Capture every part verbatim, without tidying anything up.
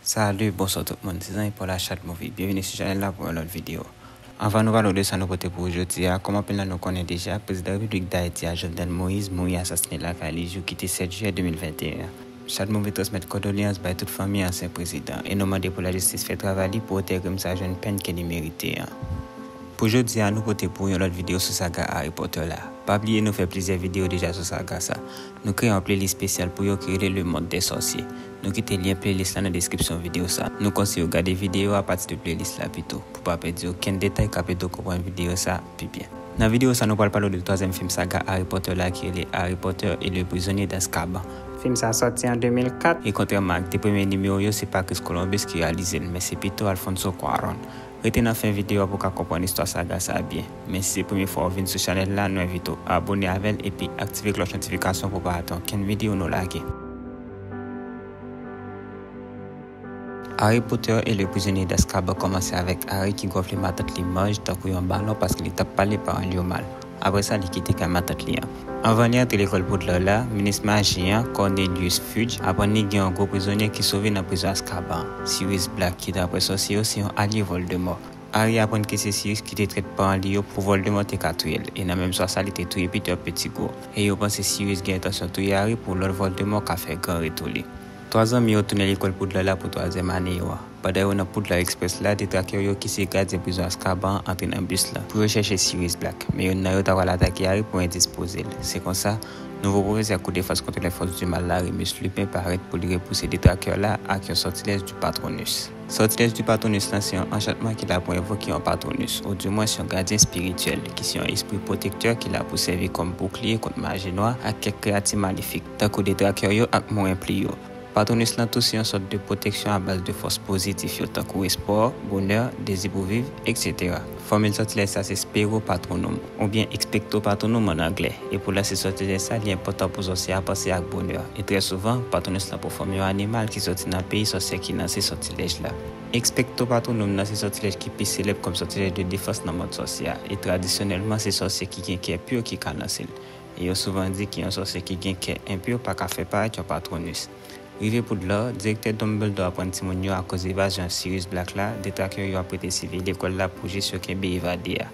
Salut, bonswa tout moun, se zanmi pa w la Shadmovie. Byenvini sou chanèl la pou yon lòt videyo. Anvan nou pale w de sa nou pote pou ou jodi a, kòm anpil nan nou konnen deja, prezidan Repiblik Dayiti a, Jovenel Moïse, mouri asasinen lakay li jou ki te sèt jiyè de mil venteyen an. Shadmovie transmèt kondoleyans bay tout fanmi ansyen prezidan e nou mande pou lajistis fè travay li pou otè krim sa jwenn pèn ke li merite an. Pou jodi a, nou pote pou ou yon lòt videyo sou saga Harry Potter la. Pa bliye nou fè plizyè videyo deja sou saga sa. Nou kreye yon playlist espesyal pou yo ki rele Le Monde des Sorciers. Nou kite lyen playlist la nan deskripsyon videyo sa. Nou konseye w gade videyo a apati de playlist la pito, pou pa pèdi okenn detay k ap ede w konprann videyo sa pi byen. Nan videyo sa, nou pral pale w de twazyèm fim saga Harry Potter la ki rele Harry Potter et le Prisonnier d'Azkaban. Fim sa sòti an de mil kat e kontrèman ak de premye nimewo yo, se pa Chris Columbus ki reyalize l, men se pito Alfonso Cuarón. Rete nan fen videyo a pou w ka konprann istwa saga sa a byen. Men si se premye fwa w vin sou chanèl la, nou envite w abone avè l epi aktive klòch notifikasyon pou w pa rate okenn videyo nou lage. Harry Potter et le Prisonnier d'Azkaban kòmanse avèk Harry ki gonfle matant li Marge tankou yon balon paske li t ap pale paran l yo mal. Apre sa, li kite kay matant li an. Anvan li antre lekòl Poudlard la, minis maji an, Cornelius Fudge, aprann li gen yon gwo prizonye ki sove nan prizon Azkaban an, Sirius Black, ki, daprè sòsye yo, se yon alye Voldemort. Harry aprann ke se Sirius ki te trèt paran li yo pou Voldemort te ka touye l, e nan menm swa sa, li te touye Peter Pettigrew. E yo panse Sirius gen entansyon touye Harry pou Lord Voldemort ka fè gran retou li. Twa zanmi yo tounen lekòl Poudlard la pou twazyèm ane yo a. Pandan yo nan Poudlard Express la, detrakè yo ki se gadyen prizon Azkaban an antre nan bis la pou yo chèche Sirius Black, men youn nan yo ta pral atake Harry pou endispoze l. Se konsa, nouvo pwofesè Kou Defans kont Lè Fòs di Mal la, Remus Lupin, parèt pou li repouse detrakè la ak yon Sortilège du Patronus. Sortilège du Patronus la se yon anchantman ki la pou envoke yon Patronus, oudimwens yon gadyen espirityèl, ki se yon espri pwotektè ki la pou sèvi kòm boukliye kont maji nwa ak kèk kreyati malefik, tankou detrakè yo ak mwen pli yo. Patronus lan tou se yon sòt de pwoteksyon abaz de fòs pozitif yo, tankou espwa, bonè, dezi pou viv, etsetera. Fòmil sòtilèj sa se Spero Patronum, oubyen Expecto Patronum ann anglè, e pou lanse sòtilèj sa, li enpòtan pou sòsye a panse ak bonè, e trè souvan, Patronus lan pou fòm yon animal ki sòti nan peyi sòsye ki lanse sòtilèj la. Expecto Patronum nan se sòtilèj ki pi selèb kòm sòtilèj de defans nan mond sòsye a, e tradisyonèlman, se sòsye ki gen kè pi ki ka lanse l. E yo souvan di ke yon sòsye ki gen kè enpi pa ka fè parèt yon Patronus. Rive Poudlard, direktè Dumbledore aprann timoun yo akoz evazyon Sirius Black la, detrakè yo ap rete siveye lekòl la pou jis yo kenbe evade a.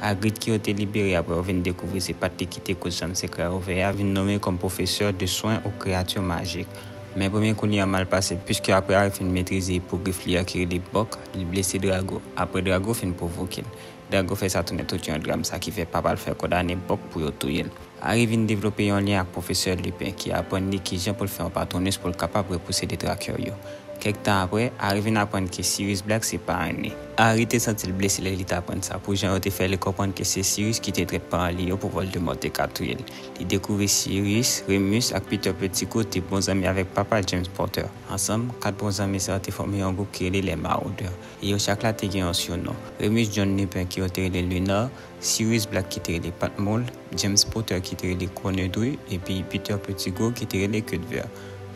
Hagrid, ke yo te libere apre yo vin dekouvri se pa t li ki te koz chanm sekrè a ouvè a, vin nonmen kòm professeur de soins aux créatures magiques. Men premye kou li an mal pase, piske apre Harry fin metrize ipogrif li a ki rele Buck, li blese Drago. Apre Drago fin pwovoke l. Drago fè sa tounen tout yon dram, sa ki fè papa l fè kondane Buck pou yo touye l. Harry vin devlope yon lyen ak pwofesè Lupin, ki aprann li kijan pou l fè yon Patronus pou l kapab repouse detrakè yo. Kèk tan apre, Harry vin aprann ke Sirius Black se parenn li. Harry te santi l blese lè li t aprann sa, pou jan yo te fè li konprann ke se Sirius ki te trèt paran li yo pou Voldemort te ka touye l. Li dekouvri Sirius, Remus ak Peter Pettigrew te bon zanmi avèk papa l, James Potter. Ansanm, kat bon zanmi sa yo te fòme yon gwoup ki rele les Maraudeurs, e yo chak la te gen yon surnon. Remus John Lupin, ki yo te rele Lunar, Sirius Black, ki te rele Patmol, James Potter, ki te rele Cornedrue, epi Peter Pettigrew, ki te rele Queudver.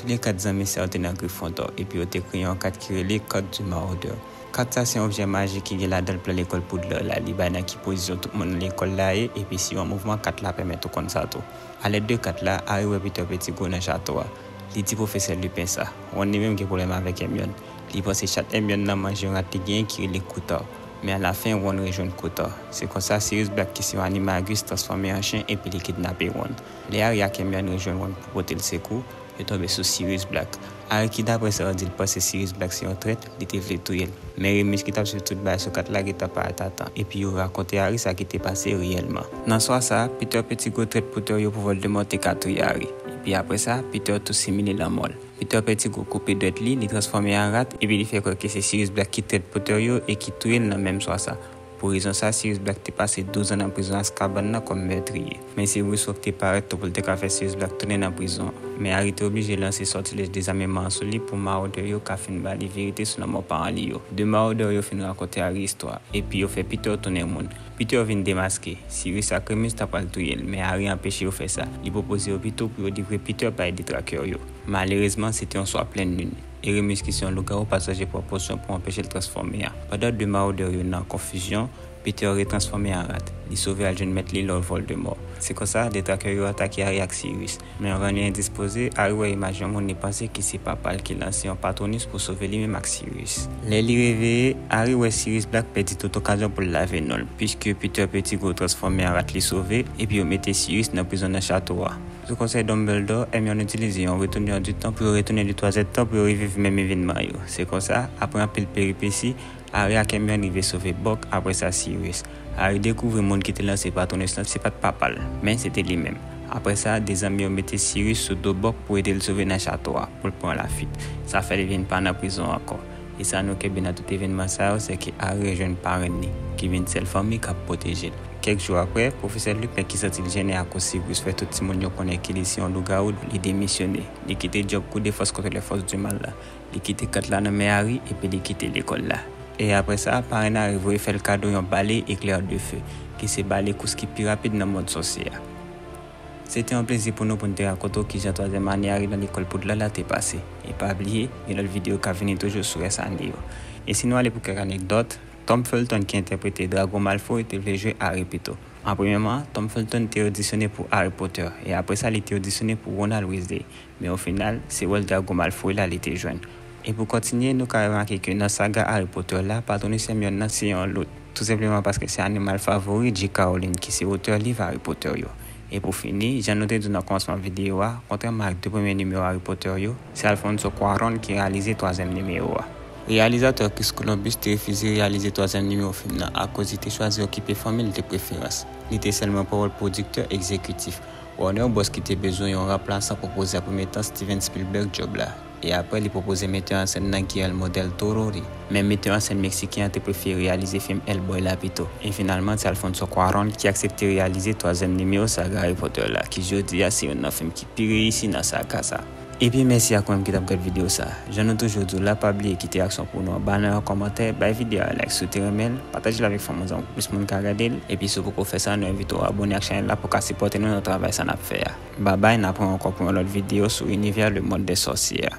Toulèkat zanmi sa yo te nan Gryffondor, epi yo te kreye yon kat ki rele Carte du Maraudeur. Kat sa se yon objè majik ki gen ladan l plan lekòl Poudlard la. Li bay nan ki pozisyon tout moun nan lekòl la ye, epi si yon mouvman kat la pèmèt ou konn sa tou. Alèd de kat la, Harry wè Peter Pettigrew nan chato a. Li di pwofesè Lupin sa. Ron li menm gen pwoblèm avèk Hermione. Li panse chat Hermione nan manje yon rat li genyen ki rele Croûtard. Men alafen, Ron rejwenn Croûtard. Se konsa, Sirius Black, ki se yon animagus, transfòme an chen epi li kidnape Ron. Lè Harry ak Hermione rejwenn Ron pou pote l sekou, yo tonbe sou Sirius Black. Harry, ki daprè sa yo di l panse Sirius Black se yon trèt, li te vle touye l. Men Remus, ki t ap swiv tout bagay sou kat la, gentan parèt a tan, epi yo rakonte Harry sa ki te pase reyèlman. Nan swa sa, Peter Pettigrew trèt Potter yo pou Voldemort te ka touye Harry. Epi apre sa, Peter tou simile lanmò l. Peter Pettigrew koupe dwèt li, li transfòme an rat, epi li fè kwè ke se Sirius Black ki trèt Potter yo e ki touye l nan menm swa sa. Pou rezon sa, Sirius Black te pase douz an nan prizon Azkaban nan kòm mètriye. Men Severus Rogue te parèt tou pou l te ka fè Sirius Black tounen nan prizon an. Men Harry te oblije lanse sòtilèj dezameman an sou li pou mawodè yo ka fin ba li verite sou lanmò paran li yo. De mawodè yo fin rakonte Harry istwa, epi yo fè Peter tounen moun. Peter vin demaske. Sirius ak Remus ta pral touye l, men Harry anpeche yo fè sa. Li pwopoze yo pito pou yo livre Peter bay detrakè yo. Malerezman, se te yon swa plen lin, e Remus ki se yon lougawou pa t sonje pran posyon pou anpeche l transfòme a. Pandan de mawodè yo nan konfizyon, Peter retransfòme an rat. Li sove al jwenn mèt li Lord Voldemort. Se konsa, detrakè yo atake Harry ak Sirius. Men anvan li endispoze, Harry wè imaj yon moun li panse ki se papa l ki lanse yon Patronus pou sove li menm ak Sirius. Lè li reveye, Harry wè Sirius Black pèdi tout okazyon pou l lave non l, piske Peter Pettigrew transfòme an rat li sove, epi yo mete Sirius nan prizon nan chato a. Sou konsèy Dumbledore, Hermione itilize yon retourneur du temps pou yo retounen de twa zèdtan pou yo reviv menm evènman yo. Se konsa, apre anpil peripesi, Harry ak Hermione rive sove Buck, apre sa Sirius. Harry dekouvri moun ki te lanse Patronus lan se pa t papa l, men se te li menm. Apre sa, de zanmi yo mete Sirius sou do Buck pou ede l sove nan chato a, pou l pran lafuit. Sa fè li vin pa nan prizon ankò. E sa nou kenbe nan tout evènman sa yo, se ke Harry rejwenn parenn li, ki vin sèl fanmi k ap pwoteje l. Kèk jou apre, pwofesè Lupin ki santi l jennen akoz Sirius fè tout timoun yo konnen ke li se yon lougawou, li demisyone. Li kite djòb Coup de force contre les forces du mal la. Li kite kat la nan men Harry epi li kite lekòl la. E apre sa, parenn Harry voye fè l kado yon bale Éclair de Feu, ki se bale kous ki pi rapid nan mond sòsye a. Se te yon plezi pou nou pou n te rakonte w kijan twazyèm ane Harry nan lekòl Poudlard la te pase. E pa bliye, gen lòt videyo k ap vini toujou sou rès ane yo. E si nou ale pou kèk anekdòt, Tom Felton ki entèprete Drago Malfoy te vle jwe Harry pito. An premyèman, Tom Felton te odisyone pou Harry Potter, e apre sa li te odisyone pou Ronald Weasley. Men o final, se wòl Drago Malfoy la li te jwenn. E pou kontinye, nou ka remake ke nan saga Harry Potter la, Patronus Hermione nan se yon lout, tou senpleman paske se animal favori J K Rowling ki se otè liv Harry Potter yo. E pou fini, jan nou te di w nan kòmansman videyo a, kontrèman ak de premye nimewo Harry Potter yo, se Alfonso Cuarón ki reyalize twazyèm nimewo a. Reyalizatè Chris Columbus te refize reyalize twazyèm nimewo fim nan akoz li te chwazi okipe fanmi l de preferans. Li te sèlman pran wòl pwodiktè egzekitif. Warner Bros ki te bezwen yon ranplasan pwopoze an premye tan Steven Spielberg djòb la. E apre, li pwopoze metè an sèn nan Guillermo del Toro li. Men metè an sèn meksiken an te prefere reyalize fim Hellboy la pito. E finalman, se Alfonso Cuarón ki aksepte reyalize twazyèm nimewo saga Harry Potter la, ki jodi a se youn nan fim ki pi reyisi nan saga sa. Epi mèsi ak ou menm ki t ap gad videyo sa. Jan nou toujou di w la, pa bliye kite reyaksyon pou nou anba nan yon kòmantè, bay videyo a like si w te renmen l, pataje l avèk fanmi w, zanmi w pou plis moun ka gade l, epi si w poko fè sa, nou envite w abòne ak chanèl la pou w ka sipòte nou nan travay sa n ap fè a. Babay, n ap wè ankò pou yon lòt videyo sou Univers le monde des sorciers.